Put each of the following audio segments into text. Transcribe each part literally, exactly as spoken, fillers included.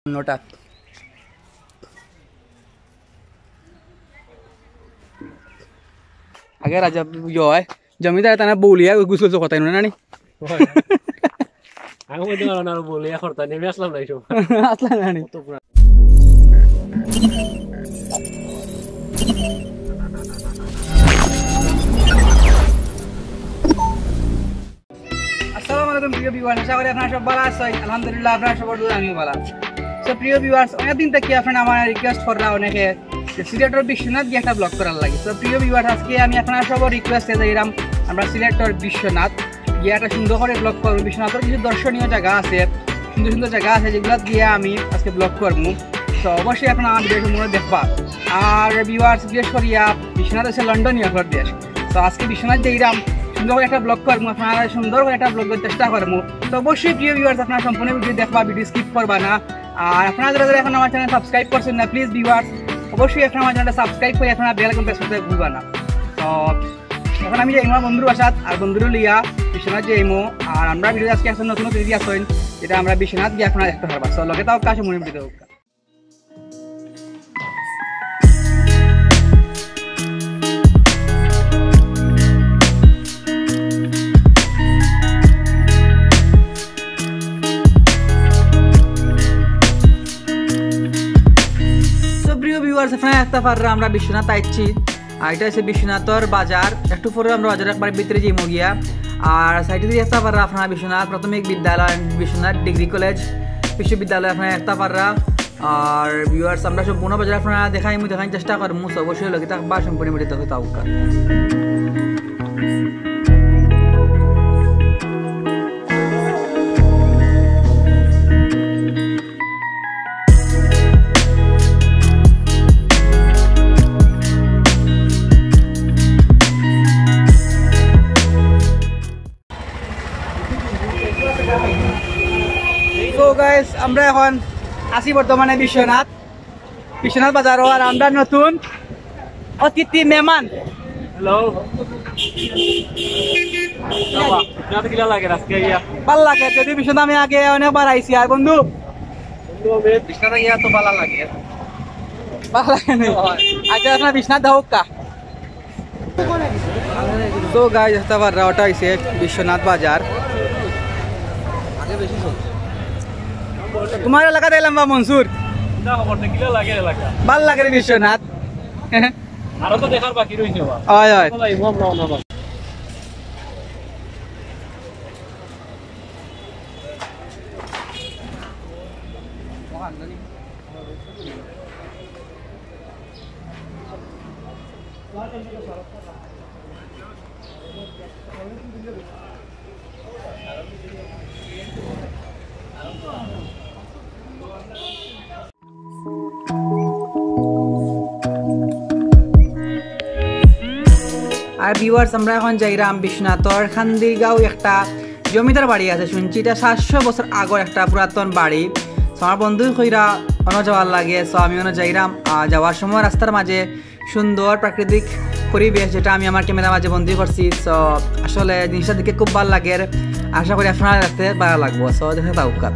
নটা। আগে রাজা ইয়ে হয়, জমিদার তারা বউলিয়া গোসল করতে না নি? আমি বলতে পারবো না, আর বউলিয়া করতে নেমে আসলাম না এই সময়। আসলাম না নি? আসসালামু আলাইকুম প্রিয় ভিউয়ার, আশা করি আপনারা সব ভালা আছইন। আলহামদুলিল্লাহ, আপনারা সব ভালা, আমিও ভালা আছি। তো প্রিয় ভিউয়ার্স, অনেক দিন থাকি আপনারা আমারে রিকোয়েস্ট কররা অনেকে যে সিলেটর বিশ্বনাথ গিয়া একটা ব্লগ করার লাগি। তো প্রিয় ভিউয়ার্স, আজকে আমি আপনারা সবর রিকোয়েস্টে যাইরাম আমরা সিলেটর বিশ্বনাথ গিয়া একটা সুন্দর করি ব্লগ করমু। বিশ্বনাথর কিছু দর্শনীয় জাগা আছে, সুন্দর সুন্দর জাগা আছে, যেগুলা গিয়া আমি আজকে ব্লগ করমু। তো অবশ্যই আপনারা আমার ভিডিও সম্পূর্ণ দেখবা। আর ভিউয়ার্স, বিশেষ করিয়া বিশ্বনাথ আছে লন্ডনীয় দেশ। তো আজকে বিশ্বনাথ যাইরাম, সুন্দর করি একটা ব্লগ করমু, আপনারা সুন্দর করি একটা ব্লগ করার চেষ্টা করমু। তো অবশ্যই প্রিয় ভিউয়ার্স, আপনারা সম্পূর্ণ ভিডিও দেখবা, ভিডিও স্কিপ করবা না। আর আপনারা যারা যারা এখন আমার চ্যানেল সাবস্ক্রাইব করছেন না, প্লিজ ভিউয়ার্স, অবশ্যই আপনারা আমার চ্যানেলটা সাবস্ক্রাইব করি আপনারা বেল আইকন প্রেস করতে ভুলবা না। তো এখন আমি যাইমু আমার বন্ধুর বাসাত, আর বন্ধুরে লইয়া বিশ্বনাথ যাইমু। আর আমরা ভিডিও আজকে একটা নতুন অতিথি আছইন, যেটা আমরা বিশ্বনাথ গিয়া আপনারা দেখতে পারবা। তো লগে থাকউক্কা, সম্পূর্ণ ভিডিও দেখউক্কা। তো প্রিয় ভিউয়ার্স, আপনারা দেখতা পাররা আমরা বিশ্বনাথ আইছি। আর ইটা অইছে বিশ্বনাথর বাজার। একটু পরে আমরা বাজারর একবারে ভিতরে যাইমু গিয়া। আর সাইডে যদি দেখতা পাররা আপনারা বিশ্বনাথ প্রাথমিক বিদ্যালয়, বিশ্বনাথ ডিগ্রি কলেজ, বিশ্ববিদ্যালয় আপনারা দেখতা পাররা। আর ভিউয়ার্স, আমরা সম্পূর্ণ বাজার আপনারা দেখাইমু, দেখাইন চেষ্টা করমু। So অবশ্যই লগে থাকবা, সম্পূর্ণ ভিডিও দেখতে থাকউক্কা। So গাইস, আমরা এখন আছি বর্তমানে বিশ্বনাথ, বিশ্বনাথ বাজারো। আর আমরা নতুন অতিথি মেহমান। হ্যালো। বাবা, আপনার কিলা লাগে আজকে আইয়া? ভালা লাগে, যদি বিশ্বনাথ আমি আগে অনেকবার আইছি। আর বন্ধু? বন্ধু, আমি বিশ্বনাথ আইয়া তো ভালা লাগে। ভালা লাগে নি? হয়। আচ্ছা, আপনারা বিশ্বনাথ দেখউক্কা। তো গাইস, দেখতা পাররা ওটা অইছে বিশ্বনাথ বাজার। তোমার এলাকাত আইলাম বা মনসুর? না, আমার তো কিলা লাগে এলাকা। ভালা লাগে রে বিশ্বনাথ। আরো তো দেখার বাকি রইছে বা। হয়, হয়। চলো, এই ভাব নাও না বা। আর ভিউয়ার্স, আমরা এখন যাইরাম বিশ্বনাথর খান্দিগাঁও, একটা জমিদার বাড়ি আছে শুনছি, ইটা সাতশো বছর আগর একটা পুরাতন বাড়ি। So আমার বন্ধুয়ে কইরা অনো যাওয়ার লাগি, so আমি অনো যাইরাম। আর যাওয়ার সময় রাস্তার মাঝে সুন্দর প্রাকৃতিক পরিবেশ, যেটা আমি আমার ক্যামেরার মাঝে বন্দি করছি। So আসলে জিনিসটা দেখে খুব ভালা লাগের, আশা করি আপনারার কাছে ভালা লাগবো। So দেখতে থাকউক্কা।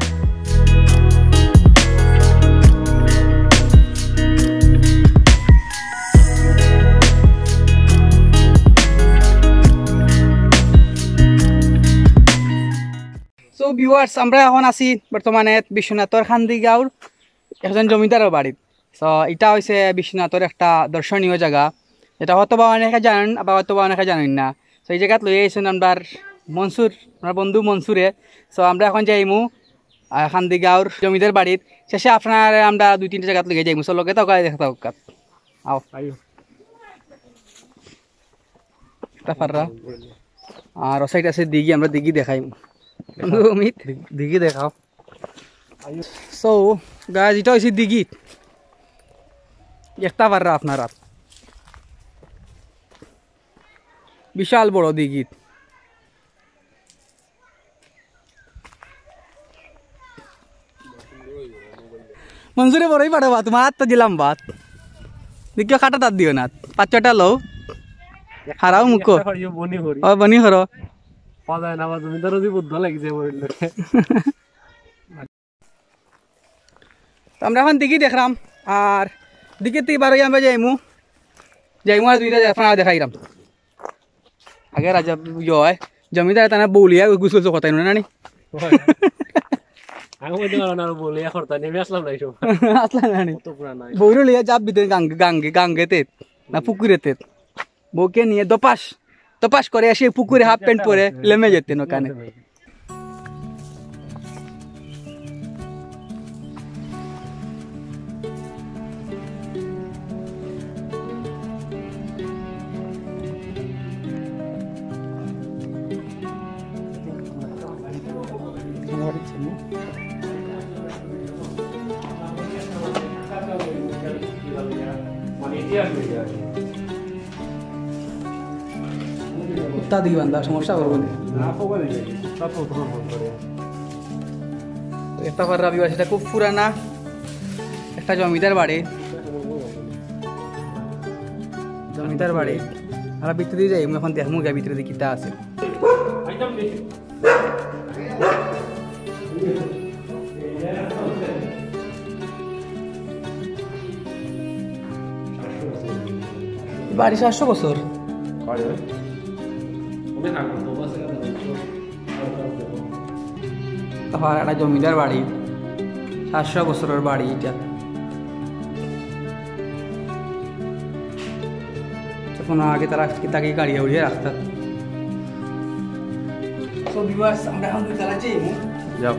So ভিউয়ার্স, আমরা এখন আছি বর্তমানে বিশ্বনাথর খান্দিগাঁওর একজন জমিদারর বাড়িত। So ইটা অইছে বিশ্বনাথর একটা দর্শনীয় জাগা, যেটা হয়তো বা অনেকে জানইন, আবার হয়তো বা অনেকে জানইন না। So এই জাগাত লইয়া আইছইন আমরার মনসুর, আমরার বন্ধু মনসুরে। So আমরা এখন যাইমু, আহ, খান্দিগাঁওর জমিদার বাড়িত। শেষে আপনারারে আমরা দুই তিনটা জাগাত লইয়া যাইমু। So লগে থাকউক্কা, দেখতে থাকউক্কা। আও। আইও। দেখতা পাররা। আর ও সাইড আছে দিঘি, আমরা দিঘি দেখাইমু। বন্ধু অমিত। দিঘি দেখাও। So গাইস, ইটা অইছে দিঘি। দেখতা পাররা আপনারা। বিশাল বড় দিঘি। মনসুরে বড়ই পারো বা, তোমার আত তো দিলাম বাত। দেখিও কাটা তাত দিও না, পাঁচ ছয়টা লও। হারাও মুখো। একটা করিও বনি করি। ও বনি করো। পাওয়া যায় না, আমার জমিদারও যে বুদ্ধ লাগছে বড়ই লোকে। তো আমরা এখন দিঘি দেখরাম, আর দিঘিত বার অই আমরা যাইমু, যাইমু আর দুইটা জায়গা আপনারা দেখাইরাম। আগে রাজা ইয়ে হয়, জমিদার তারা বউলিয়া গোসল করতে নানি। আমি বলতে পারবো না, বউলিয়া করতে নেমে আসলাম না এইসব। আসলাম নানি। অত পুরানা। বউরে লইয়া যাব ভিতরে গাঙ্গে, গাঙ্গে, গাঙ্গেতে না পুকুরেতে। বউকে নিয়ে দপাস, দপাস করে এসে পুকুরে হাফ প্যান্ট পরে লেমে যেতেন ওখানে। কুত্তা দিকে বান্ধা সমস্যা করবো না। তো একটা পাররা বিবাস, এটা খুব পুরানা একটা জমিদার বাড়ি, জমিদার বাড়ি। আমরা ভিতরে যাই, আমি এখন দেখমু গিয়া ভিতরে দেখি কিতা আছে। বাড়ি সাতশো বছর। তারপর একটা জমিদার বাড়ি, সাতশো বছরের বাড়ি এটা। তখন আগে তারা কিতা কি গাড়ি উড়িয়ে রাখতা। So viewers, আমরা এখন দুই তলা যাইমু। যাও।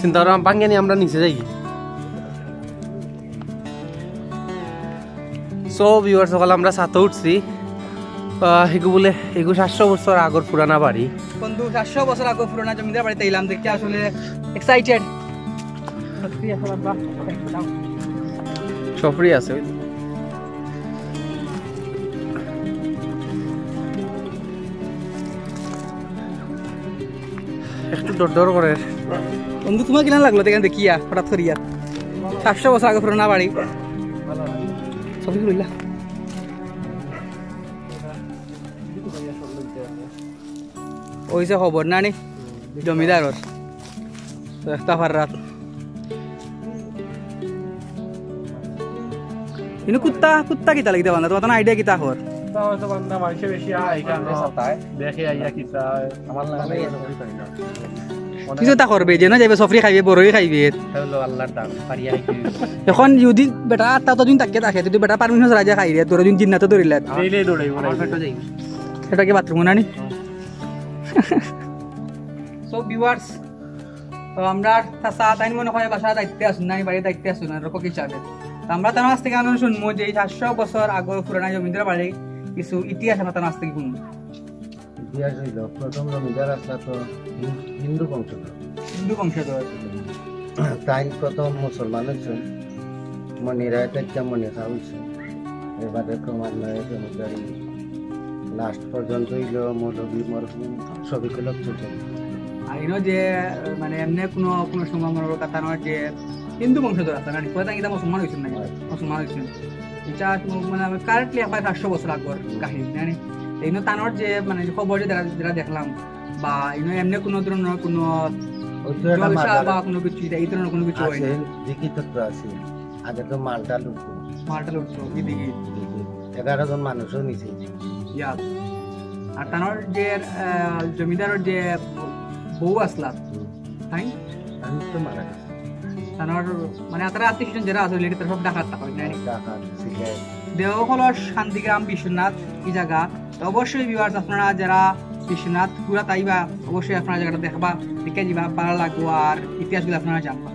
চিন্তা করা ভাঙ্গে নি, আমরা নিচে যাই। So viewers, সকাল আমরা ছাদো উঠছি। আহ, এগু বলে, এগু সাতশো বছর আগর পুরানা বাড়ি। বন্ধু, সাতশো বছর আগর পুরানা জমিদার বাড়িত আইলাম, দেখতে আসলে excited। সফরি আছে, ওই তো। একটু ডর ডর করে। বন্ধু, তোমার কিলান লাগলো দেখেন দেখিয়া হঠাৎ করিয়া? সাতশো বছর আগে পুরানা বাড়ি। সফি কইলা। ওই যে খবর নানি জমিদারর। তো একটা ফাররাত। কিন্তু কুত্তা, কুত্তা কিতা লাগি বান্ধা? তোমার তো আইডিয়া কিতা কর? তা হয়তো বান্ধা মানুষে বেশি আয় এখানে। দেখে আইয়া কিতা। আমার লাগে কিছু তা করবে, যে না যাইবে সফরি খাইবে, বড়ই খাইবে। হলো আল্লাহর দান, পারিয়া আইতে। এখন যদি বেটা আটটা তো দিন তাকে থাকে, যদি বেটা পারমিশন ছাড়া যা খাইবে, তোরা দিন জিন্নাতে ধরিলে। ডেইলি দৌড়াইবো, আমার পেটে যাইবে। এটা কি বাথরুম নানি? So viewers, তো আমরা তা চা তাইন মনে হয় বাসা দায়িত্বে আছইন, নানি বাড়ির দায়িত্বে আছইন, রক্ষক হিসাবে। তো আমরা তার কাছ থেকে আমরা শুনবো যে এই সাতশো বছর আগর পুরানা জমিদার বাড়ি কিছু ইতিহাস আমরা তার কাছ থেকে শুনবো। ইতিহাস হইল, প্রথম জমিদার আসলা তো হিন-, হিন্দু বংশধর। হিন্দু বংশধর। তাইন প্রথম মুসলমান হইছেন, মণিরায় তাইকা মণি খা হইছে। এবারে ক্রমান্বয়ে জমিদারি লাস্ট পর্যন্ত হইল মৌলভী মরহুম শফিকুল হক চৌধুরী। আর ইনো যে, মানে, এমনি কোনো, কোনো সময় মনে করো তানোর যে হিন্দু বংশধর আছে না, কোথায় এটা মুসলমান হইছেন না, হয়। মুসলমান হইছেন। এটা মানে কারেন্টলি প্রায় সাতশো বছর আগর কাহিনী, জানি। ইনো তানোর যে, মানে, খবর যে যারা, যারা দেখলাম, বা ইনো এমনি কোনো ধরনের কোনো ওই তো একটা জলসা মাজার বা কোনো কিছু, এটা এই ধরনের কোনো কিছু হয় আছে, না। লিখিত তো আছে। আগে তো মালটা লুটতো। মালটা লুটতো, কি দেখি? এগারো জন মানুষও নিছে। ইয়া। আর তানোর যে, আহ, জমিদারর যে বউ আসলা, হুম। তাই? আমি তো মারা গেছে। তানোর, মানে, তারা আত্মীয় স্বজন যারা আছে, রিলেটিভ, তারা সব ঢাকার থাকো, নানি? ঢাকা, সিলেট। দেওখলর শান্তিগ্রাম বিশ্বনাথ, এই জায়গা। তো অবশ্যই viewers, আপনারা যারা বিশ্বনাথ ঘুরাত আইবা, অবশ্যই আপনারা জায়গাটা দেখবা, দেখে যাবা, ভালো লাগবো, আর ইতিহাসগুলো আপনারা জানবা।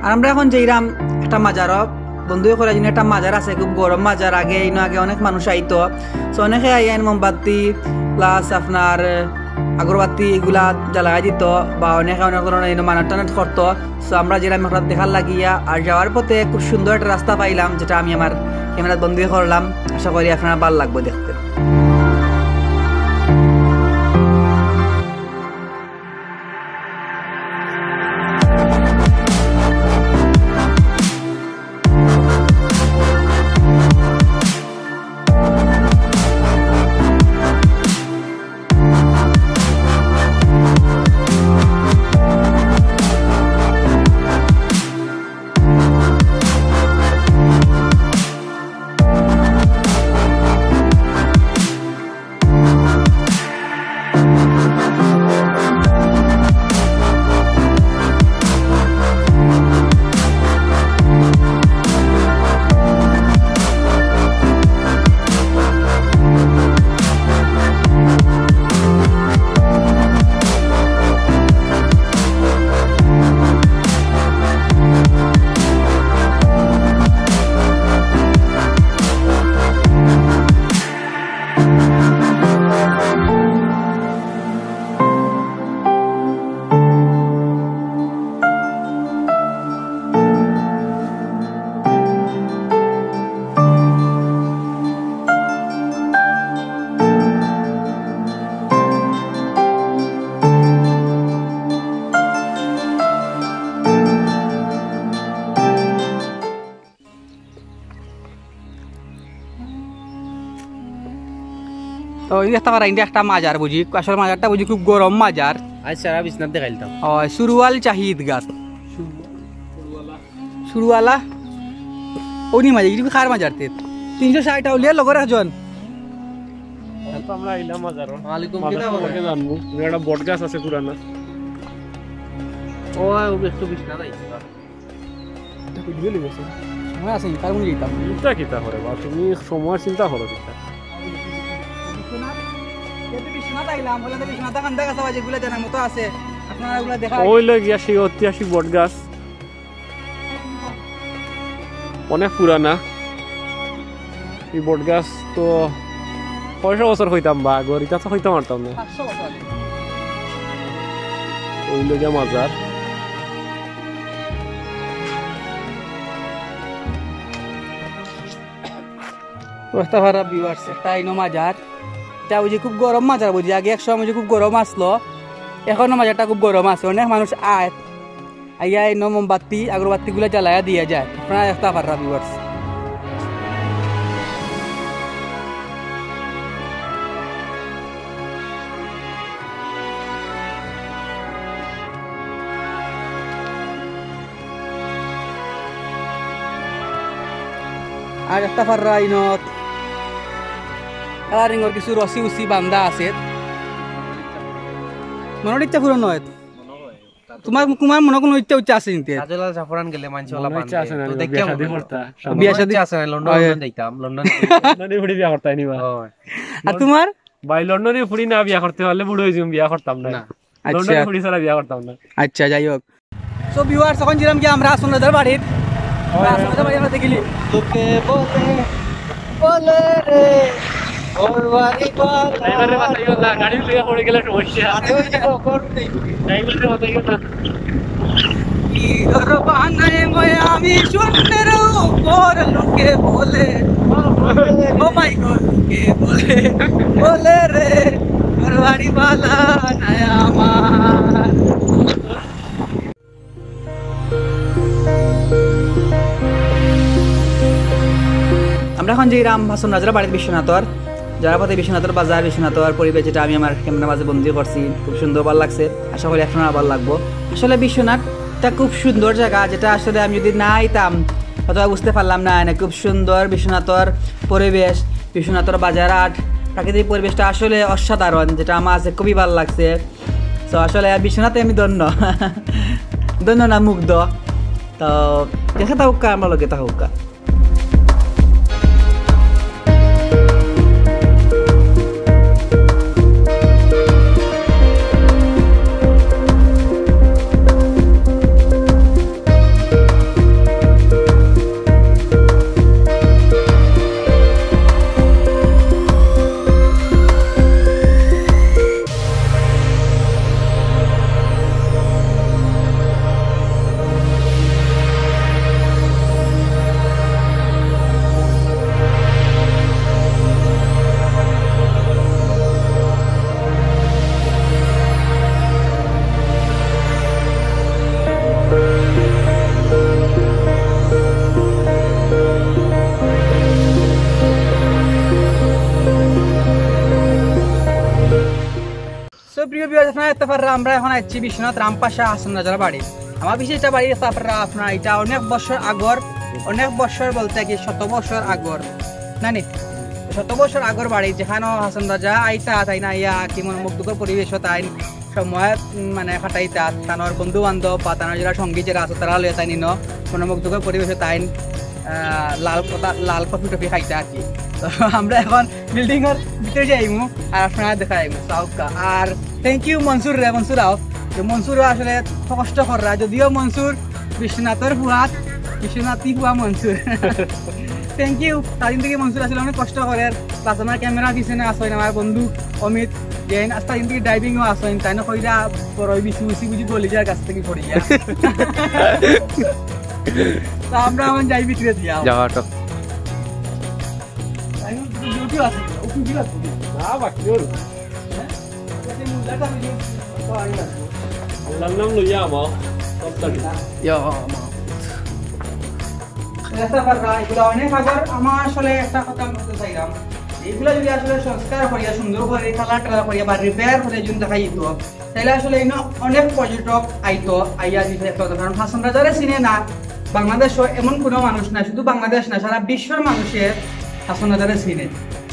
আর আমরা এখন যাইরাম একটা মাজারো, বন্ধু করে যিনি একটা মাজার আছে, খুব গরম মাজার, আগে ইনো আগে অনেক মানুষ আইতো। So অনেকে আইয়া ইনো মোমবাতি প্লাস আপনার আগরবাতি এগুলা জ্বালাই দিত, বা অনেকে অনেক ধরনের ইনো মানত টানত করতো। So আমরা যাইরাম একটা দেখার লাগিয়া, আর যাওয়ার পথে খুব সুন্দর একটা রাস্তা পাইলাম, যেটা আমি আমার ক্যামেরাত বন্দি করলাম। আশা করি আপনারা ভালো লাগবে দেখতে। ওই একটা ফারা ইন্ডিয়া একটা মাজার বুঝি, আসলে মাজারটা বুঝি খুব গরম মাজার। আজ সারা বিছনাত দেখাইলাম। ওই সুরওয়াল চাহি ইদগাত। সুরওয়ালা। উনি মাজার, ইটা কার মাজার তে? তিনশো ষাট আউলিয়ার লগর একজন। তো আমরা আইলাম মাজারো। ওয়ালাইকুম, মাজার কিতা সম্পর্কে জানবো। এখানে একটা বট গাছ আছে পুরানা। ও, ও একটু বিছনা যাইছে। এটা ভিডিও লই গেছে। সময় আছে, তার মধ্যে যেতাম। চিন্তা কিতা করে বা? তুমি সময় চিন্তা করো কিতা? বিশ্বনাথ, যেহেতু বিশ্বনাথ আইলাম, বলে তো বিশ্বনাথ কান্দা গাছা বাজে, এগুলা জানার মতো আছে। আপনারা এগুলা দেখা ওই লই গিয়া সেই ঐতিহাসিক বট গাছ। অনেক পুরানা। এই বট গাছ তো কয়শো বছর কইতাম বা আগর, ইটা তো কইতাম পারতাম না। পাঁচশো বছর আগে। ওই লগিয়া মাজার। ওস্তা ফারা viewers, একটা ইনো মাজার। এটা ওই যে খুব গরম মাজার বুঝি, আগে এক সময় যে খুব গরম আসলো, এখনো মাজারটা খুব গরম আছে, অনেক মানুষ আয়, আইয়া এই মোমবাতি, আগরবাতিগুলা জ্বালাইয়া দিয়া যায়। আপনারা দেখতা পাররা viewers। আর একটা ফাররা ইনত কালারিংর কিছু রশি উসি বান্ধা আছে। মনর ইচ্ছা পূরণ অয়। তোমার, তোমার মনো কুনু ইচ্ছা উচ্ছা আছে নিতে? কাজলাল জাফরান গেলে মানছে ওলা মনর ইচ্ছা বান্ধে। আছে না, তো বিয়া দেখিয়া শাদি মনে করতা, হয়। বিয়া শাদি ইচ্ছা আছে না, লন্ডন, হয়। লন্ডন যাইতাম, লন্ডন। লন্ডনে ফুড়ি বিয়া করতাই নিবা? হয়। আর তোমার? ভাই, লন্ডনে ফুড়ি না বিয়া করতে পারলে বুড়ো হয়ে যাবো, বিয়া করতাম না। না। আচ্ছা। লন্ডনে ফুড়ি ছাড়া বিয়া করতাম না। আচ্ছা, যাই হোক। So viewers, এখন ছিলাম কি আমরা হাসান রাজার বাড়ির। হাসান রাজার বাড়ি আমরা দেখিলি। তোকে বলে, বলে রে, ওর বাড়ি বলে। ড্রাইভারে বাতাইও না, গাড়ি থেকে পড়ে গেলে সমস্যা। আরে ওই যে খবর নেই। ড্রাইভারে বাতাইও না। কি ঘর বানায় ময় আমি শূন্যের উপর লোকে বলে। ও মাই গড, লোকে বলে, বলে রে, ওর বাড়ি বালা নাই আমার। আমরা এখন যাইরাম হাসান রাজার বাড়িত বিশ্বনাথর। যাওয়ার পথে বিশ্বনাথর বাজার, বিশ্বনাথর পরিবেশ, যেটা আমি আমার ক্যামেরার মাঝে বন্দি করছি, খুব সুন্দর, ভালো লাগছে। আশা করি আপনারা ভালো লাগবো। আসলে বিশ্বনাথটা খুব সুন্দর জায়গা, যেটা আসলে আমি যদি না আইতাম, হয়তো বুঝতে পারলাম না। এনে খুব সুন্দর বিশ্বনাথর পরিবেশ, বিশ্বনাথর বাজার হাট, প্রাকৃতিক পরিবেশটা আসলে অসাধারণ, যেটা আমার কাছে খুবই ভালো লাগছে। তো আসলে বিশ্বনাথে আমি ধন্য, ধন্য না, মুগ্ধ। তো দেখে থাকুক্কা, আমরা লগে থাকুক্কা। So, প্রিয় viewers, আপনারা দেখতে পাররা, আমরা এখন আইছি বিশ্বনাথ রামপাশা হাসান রাজার বাড়ি। আমার বিশেষ একটা বাড়ি দেখতে পাররা আপনারা, এটা অনেক বছর আগর, অনেক বছর বলতে কি শত বছর আগর, না নি? শত বছর আগর বাড়ি, যেখানো হাসান রাজা আইতা, তাইন আইয়া কি মনোমুগ্ধকর পরিবেশ তাইন সময়, উম, মানে কাটাইতা, তানর বন্ধু বান্ধব বা তানর যারা সঙ্গী যারা আছে, তারা লইয়া তাইন ইনো মনোমুগ্ধকর পরিবেশ তাইন, আহ, লাল কথা, লাল কফি টফি খাইতা আর কি। তো আমরা এখন বিল্ডিংর ভিতরে যাইমু আর আপনারা দেখাইমু, চাউক্কা। আর thank you মনসুর রে, মনসুর আও। তো মনসুর আসলে কষ্ট কররা, যদিও মনসুর বিশ্বনাথর ফুয়াত, বিশ্বনাথী ফুয়া মনসুর। Thank you। তার দিন থেকে মনসুর আসলে অনেক কষ্ট করে, plus আমার ক্যামেরা পিছনে আছইন আমার বন্ধু অমিত, যে আস্তা দিন থেকে driving ও আছইন, তাইন কইরা বড় বিসি উসি বুঝি গলি যার গাছ থেকে পড়ি গিয়া। তো আমরা এখন যাই ভিতরে দিয়া। যাওয়া তো। আল্লাহর নাম লইয়া আমাও, সব থাকি। ইয়া, আমাও। এগুলা অনেক আগর, আমার আসলে একটা কথা বলতে চাইলাম। এইগুলা যদি আসলে সংস্কার করিয়া সুন্দর করে কালার টালার করিয়া বা রিপেয়ার করে যদি দেখা যেত, তাহলে আসলে ইনো অনেক পর্যটক আইতো, আইয়া দিতে। কারণ হাছন রাজারে চিনে না, বাংলাদেশও এমন কোনো মানুষ না, শুধু বাংলাদেশ না, সারা বিশ্বর মানুষে হাছন রাজারে চিনে।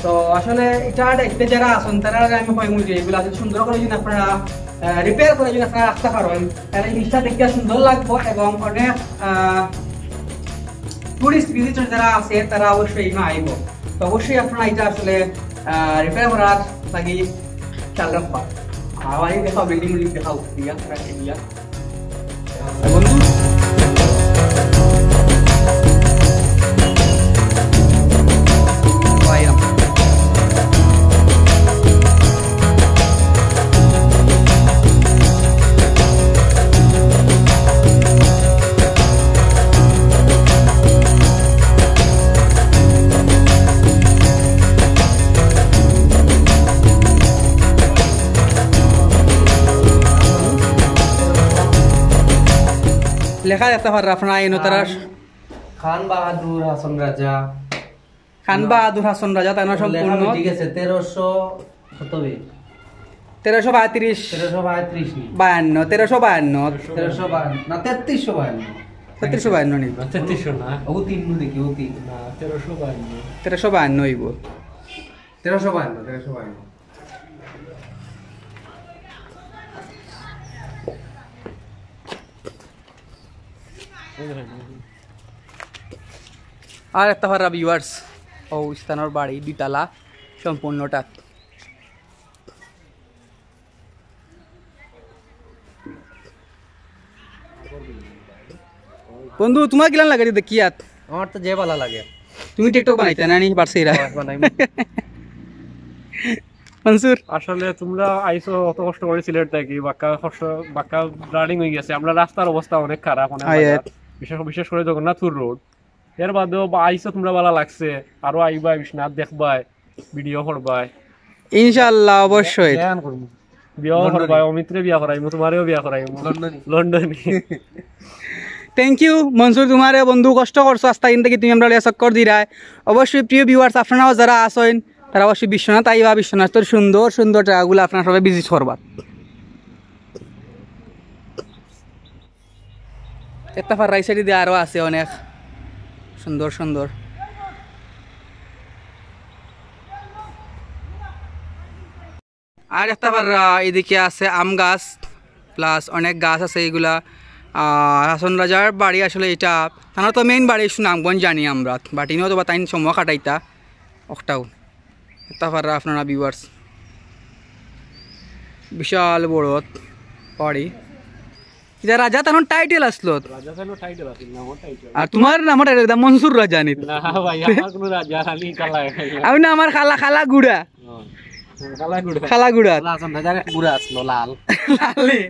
তো আসলে ইটা দায়িত্বে যারা আছেন, তারা আমি কইমু যে এগুলা আসলে সুন্দর করে যদি আপনারা রিপেয়ার করে যদি আপনারা রাখতে পারেন, তাহলে জিনিসটা দেখতে সুন্দর লাগবো এবং অনেক টুরিস্ট ভিজিটর যারা আছে, তারা অবশ্যই ইনো আইবো। তো অবশ্যই আপনারা ইটা আসলে রিপেয়ার করার লাগি খেয়াল রাখবা। আর এই দেখো, বিল্ডিং বিল্ডিং দেখাও, দিয়া, দিয়া। বন্ধু। লেখা দেখতে পাররা আপনারা এই নতারার খান, খান বাহাদুর হাছন রাজা। খান বাহাদুর হাছন রাজা, তার নাম লেখা সম্পূর্ণ। ঠিক আছে, তেরোশো কত বে? তেরোশো পঁয়ত্রিশ। তেরোশো পঁয়ত্রিশ নি? বায়ান্ন, তেরোশো বায়ান্ন। তেরোশো বায়ান্ন, না, তেত্রিশশো বায়ান্ন। তেত্রিশশো বায়ান্ন নি? না, তেত্রিশশো না। ও তিন নু দেখি, ও তিন। না, তেরোশো বায়ান্ন। তেরোশো বায়ান্ন অইবো। তেরোশো বায়ান্ন, তেরোশো বায়ান্ন। আর একটা পাররা ভিউয়ার্স, ও স্থানর বাড়ি দুইতলা সম্পূর্ণটা। বন্ধু, তোমার কিলান লাগে দেখিয়াত? আমার তো যে ভালা লাগে। তুমি TikTok বানাইতে না নি, বাড়ছে এরা। হ্যাঁ, বানাইমু। মনসুর। আসলে তোমরা আইছো অত কষ্ট করি সিলেট থাকি, বাক্কা কষ্ট, বাক্কা রানিং অই গেছে। আমরার রাস্তার অবস্থা অনেক খারাপ, অনেক আয়, বাজে। আয়। বিশেষ, বিশেষ করি জগন্নাথপুর রোড। এর বাদেও বা আইছো তোমরা, ভালা লাগছে। আরো আইবায় বিশ্বনাথ দেখবায়, ভিডিও করবায়। ইনশাআল্লাহ, অবশ্যই। বিয়া করমু। বিয়া করবায়, অমিতরে বিয়া করাইমু, তোমারেও বিয়া করাইমু। লন্ডনী। লন্ডনী। Thank you মনসুর, তোমারে বন্ধু কষ্ট করছো, আস্তা দিন থাকি তুমি আমরারে চক্কর দিরায়। অবশ্যই প্রিয় ভিউয়ার্স, আপনারাও যারা আছইন, তারা অবশ্যই বিশ্বনাথ আইবা, বিশ্বনাথর সুন্দর সুন্দর জাগাগুলা আপনারা সবে ভিজিট করবা। একটা পাররা এই সাইডে দিয়া আরো আছে অনেক সুন্দর সুন্দর। আর একটা পাররা এদিকে আছে আম গাছ, প্লাস অনেক গাছ আছে এইগুলা। আর হাছন রাজার বাড়ি আসলে ইটা, তান তো মেইন বাড়ি সুনামগঞ্জ জানি আমরা, but ইনো তো বা তাইন সময় কাটাইতা অকটাউ। একটা পাররা আপনারা ভিউয়ার্স, বিশাল বড় বাড়ি। ইটা রাজা তান টাইটেল আছলো। রাজা তান টাইটেল আছিল, নাম টাইটেল। আর তোমার নাম টাইটেল দা মনসুর রাজা নি? না ভাই, আমার কোনো রাজা রানী কালা। আমি না, আমার খালা, খালা গুড়া। ও, খালা গুড়া। খালা গুড়া। খালা আছন রাজার এক গুড়া আছলো, লাল। লালে।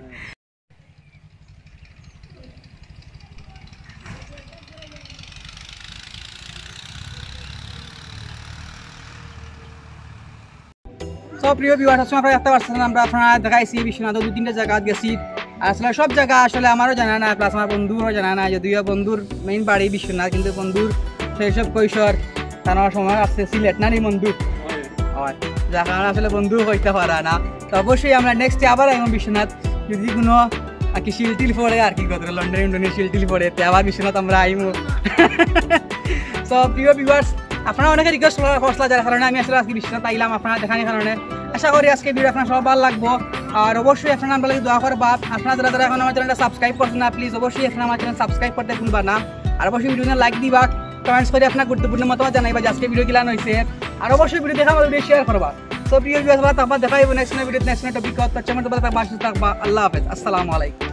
So, প্রিয় ভিউয়ার্স, আসলে আপনারা দেখতে পারছেন, আমরা আপনারা দেখাইছি বিশ্বনাথ দুই তিনটা জাগাত গেছি। আর আসলে সব জাগা আসলে আমারও জানা না, প্লাস আমার বন্ধুরও জানা না, যদিও বন্ধুর মেইন বাড়ি বিশ্বনাথ, কিন্তু বন্ধুর শৈশব কৈশোর, তার আমার সময় আছে সিলেট, না নি বন্ধু? হয়। যার কারণে আসলে বন্ধু কইতা পারা না। তো অবশ্যই আমরা নেক্সটে আবার আইমু বিশ্বনাথ, যদি কোনো আর কি শিলটিল পড়ে আর কি, কত লন্ডন ইন্ডনে শিলটিল পড়ে, তে আবার বিশ্বনাথ আমরা আইমু। So, প্রিয় ভিউয়ার্স, আপনারা অনেকে রিকোয়েস্ট করলা, যার কারণে আমি আসলে আজকে বিশ্বনাথ আইলাম আপনারা দেখানির কারণে। আশা করি আজকে ভিডিও আপনারা সব ভালা লাগবো। আর অবশ্যই আপনারা আমরার লাগি দোয়া করবা। আপনারা যারা যারা এখন আমার চ্যানেলটা সাবস্ক্রাইব করছেন না, প্লিজ অবশ্যই আপনারা আমার চ্যানেল সাবস্ক্রাইব করতে ভুলবা না। আর অবশ্যই ভিডিও লাইক দিবা, কমেন্টস করি আপনার গুরুত্বপূর্ণ মতামত জানাইবা যে আজকে ভিডিও কিলান হইছে। আর অবশ্যই ভিডিও দেখা ভিডিও শেয়ার করবা। So, প্রিয় ভিউয়ার্স, ভালা থাকবা, দেখা হইবো নেক্সট ভিডিও, নেক্সট টপিক। ততক্ষণ পর্যন্ত ভালা থাকবা, সুস্থ থাকবা। আল্লাহ হাফেজ, আসসালামু আলাইকুম।